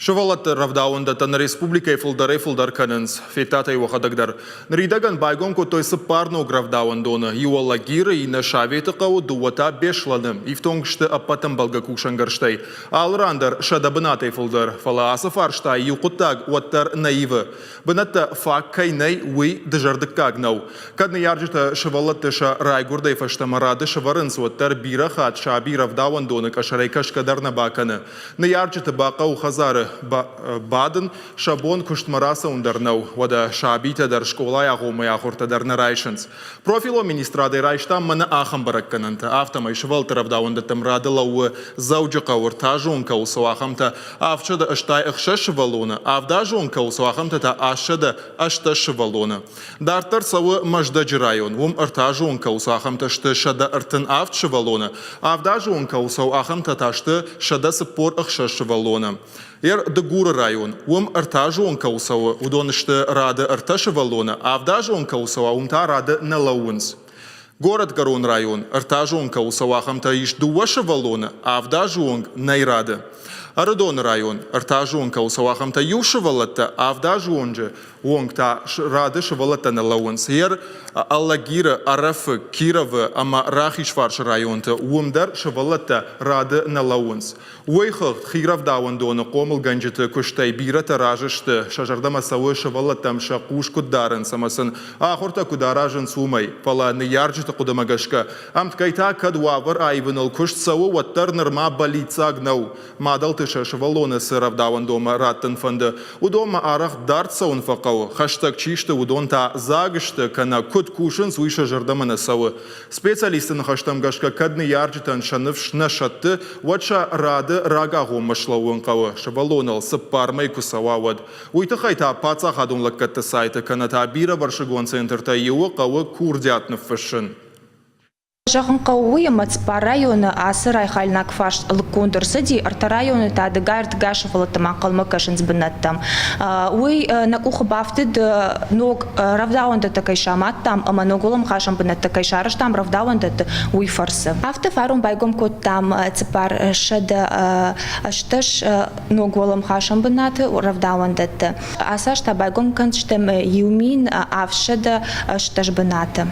Сывӕллӕтты рӕвдауӕндӕттӕ нӕ республикӕйы фылдӕрӕй-фылдӕр кӕнынц. Федтат ӕй уӕхӕдӕг дӕр. Ныридӕгӕн байгом кодтой цыппар ног рӕвдауӕндоны. Иу Алагиры, иннӕ Советы хъӕуы, дыууӕ та Беслӕны. Ифтонг сты ӕппӕт ӕмбӕлгӕ кусӕнгӕрзтӕй. Алы ран дӕр 100 бынатӕй фылдӕр. Фӕлӕ ацы фарста иу хъуыддаг уӕддӕр нӕ ивы. Бынӕттӕ фаг кӕй нӕй, уый дызӕрдыггаг нӕу. Кӕд ныййарджытӕ сывӕллӕтты сӕ райгуырдӕй фӕстӕмӕ рады сӕвӕрынц, уӕддӕр бирӕ хатт саби рӕвдауӕндоны къӕсӕрӕй кӕсгӕ дӕр нӕ бакӕны. Ныййарджыты бахъӕуы хӕдзары бадын, сӕ бон куыстмӕ рацӕуын дӕр нӕу. Уӕдӕ сабитӕ дӕр скъолайы агъоммӕ ахуыртӕ дӕр нӕ райсынц. Профилон министрадӕй райстам мӕнӕ ахӕм бӕрӕггӕнӕнтӕ. Афтӕмӕй сывӕллӕтты рӕвдауӕндӕттӕм рады лӕууы Дзӕуджыхъӕуы ӕртӕазон кӕуыл цӕуы, ахӕмтӕ 786 сывӕллоны, авдазон кӕуыл цӕуы, ахӕмтӕ та 818 сывӕллоны. Дарддӕр цӕуы Мӕздӕджы район. Уым ӕртӕазон кӕуыл цӕуы, ахӕмтӕ сты 137 сывӕллоны, авдазон кӕуыл цӕуы, ахӕмтӕ та сты 146 сывӕллоны. Ер Дыгуры район. Уым ӕртӕазон кӕуыл цӕуы, уыдон сты рады ӕртӕ сывӕллоны, авдазон кӕуыл цӕуа, уым та рады нӕ лӕууынц. Горӕтгӕрон район, ӕртӕазон кӕуыл цӕуы, ахӕмтӕ ис дыууӕ сывӕллоны, авд азы онг нӕй рады. Ӕрыдоны район, ӕртӕазон кӕуыл цӕуы, ахӕмтӕ иу сывӕллӕттӕ, авд азы онджы онг та рады сывӕллӕттӕ нӕ лӕууынц. Ер Алагиры, Ӕрӕфы, Кировы ӕмӕ Рахизфарсы районты, уым дӕр сывӕллӕттӕ рады нӕ лӕууынц. Уый хыгъд хирӕвдауӕндоны хъомылгӕнджыты куыстӕй бирӕтӕ разы сты, сӕ зӕрдӕмӕ цӕуы сывӕллӕттӕм сӕ хъус куыд дарынц ӕмӕ сын ахуыртӕ куыд аразынц, уымӕй. Фӕлӕ ныййарджыты хъуыдымӕ гӕсгӕ, ӕмткӕй та кӕд уавӕр аивыныл куыст цӕуы, уӕддӕр нырма бӕллиццаг нӕу. Мадӕлты сӕ сывӕллоны цы рӕвдауӕндонмӕ раттын фӕнды, уыдонмӕ арӕх дард цӕуын фӕхъӕуы, хӕстӕг чи сты, уыдон та дзаг сты, кӕнӕ куыд кусынц, уый сӕ зӕрдӕмӕ нӕ цӕуы. Специалистты ныхӕстӕм гӕсгӕ, кӕд ныййарджытӕн сӕ ныфс нӕ сӕтты, уӕд сӕ рады рагагъоммӕ слӕууын хъӕуы, сывӕллоныл цыппар мӕй куы цӕуа, уӕд. Уый тыххӕй та паддзахадон лӕггӕдты сайты кӕнӕ та бирӕвӕрсыгон центртӕй иуы хъӕуы курдиат ныффыссын. Зӕгъын хъӕуы уый, ӕмӕ цыппар районы ацы райхалинаг фарст лыггонд ӕрцыди, ӕртӕ районы та дыгай-ӕртыгай сывӕллӕттӕм ӕнхъӕлмӕ кӕсынц бынӕттӕм. Уый нӕ къухы бафтыд ног рӕвдауӕндӕттӕ кӕй самадтам ӕмӕ ног уӕлӕмхасӕн бынӕттӕ кӕй сарӕзтам рӕвдауӕндӕтты, уый фӕрцы. Афтӕ фарон байгом кодтам 418 ног уӕлӕмхасӕн бынаты рӕвдауӕндӕтты. Ацы аз та байгом кӕндзыстӕм 1780 бынаты.